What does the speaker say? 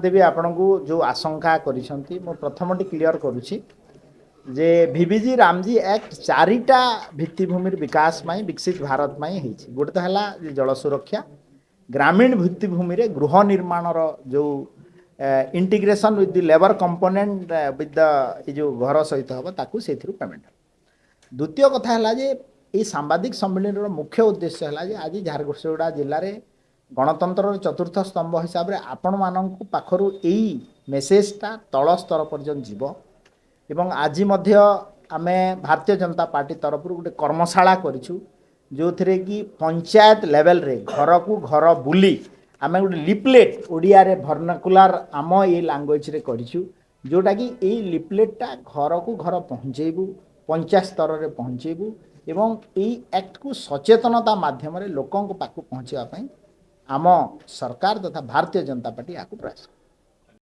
ଦେବୀ ଆପଣଙ୍କୁ ଯେଉଁ ଆଶଙ୍କା କରିଛନ୍ତି, ମୁଁ ପ୍ରଥମଟି କ୍ଲିଅର କରୁଛି ଯେ ଭିବିଜି ରାମଜୀ ଆକ୍ଟ ଚାରିଟା ଭିତ୍ତିଭୂମିର ବିକାଶ ପାଇଁ, ବିକଶିତ ଭାରତ ପାଇଁ ହେଇଛି। ଗୋଟେ ତ ହେଲା ଯେ ଜଳ ସୁରକ୍ଷା, ଗ୍ରାମୀଣ ଭିତ୍ତିଭୂମିରେ ଗୃହ ନିର୍ମାଣର ଯେଉଁ integration with the labour component with the ଏ ଯେଉଁ ଘର ସହିତ ହେବ, ତାକୁ ସେଇଥିରୁ ପେମେଣ୍ଟ ହେବ। ଦ୍ୱିତୀୟ କଥା ହେଲା ଯେ ଏଇ ସାମ୍ବାଦିକ ସମ୍ମିଳନୀର ମୁଖ୍ୟ ଉଦ୍ଦେଶ୍ୟ ହେଲା ଯେ ଆଜି ଝାରସୁଗୁଡ଼ା ଜିଲ୍ଲାରେ ଗଣତନ୍ତ୍ରର ଚତୁର୍ଥ ସ୍ତମ୍ଭ ହିସାବରେ ଆପଣମାନଙ୍କୁ ପାଖରୁ ଏଇ ମେସେଜଟା ତଳ ସ୍ତର ପର୍ଯ୍ୟନ୍ତ ଯିବ। ଏବଂ ଆଜି ମଧ୍ୟ ଆମେ ଭାରତୀୟ ଜନତା ପାର୍ଟି ତରଫରୁ ଗୋଟେ କର୍ମଶାଳା କରିଛୁ, ଯେଉଁଥିରେ କି ପଞ୍ଚାୟତ ଲେଭେଲରେ ଘରକୁ ଘର ବୁଲି ଆମେ ଗୋଟେ ଲିଫଲେଟ୍ ଓଡ଼ିଆରେ ଭର୍ଣ୍ଣାକୁଲାର ଆମ ଏଇ ଲାଙ୍ଗୁଏଜରେ କରିଛୁ, ଯେଉଁଟାକି ଏଇ ଲିଫଲେଟ୍ଟା ଘରକୁ ଘର ପହଞ୍ଚେଇବୁ, ପଞ୍ଚାୟତ ସ୍ତରରେ ପହଞ୍ଚେଇବୁ ଏବଂ ଏଇ ଆକ୍ଟକୁ ସଚେତନତା ମାଧ୍ୟମରେ ଲୋକଙ୍କ ପାଖକୁ ପହଞ୍ଚିବା ପାଇଁ ଆମ ସରକାର ତଥା ଭାରତୀୟ ଜନତା ପାର୍ଟି ଏହାକୁ ପ୍ରୟାସ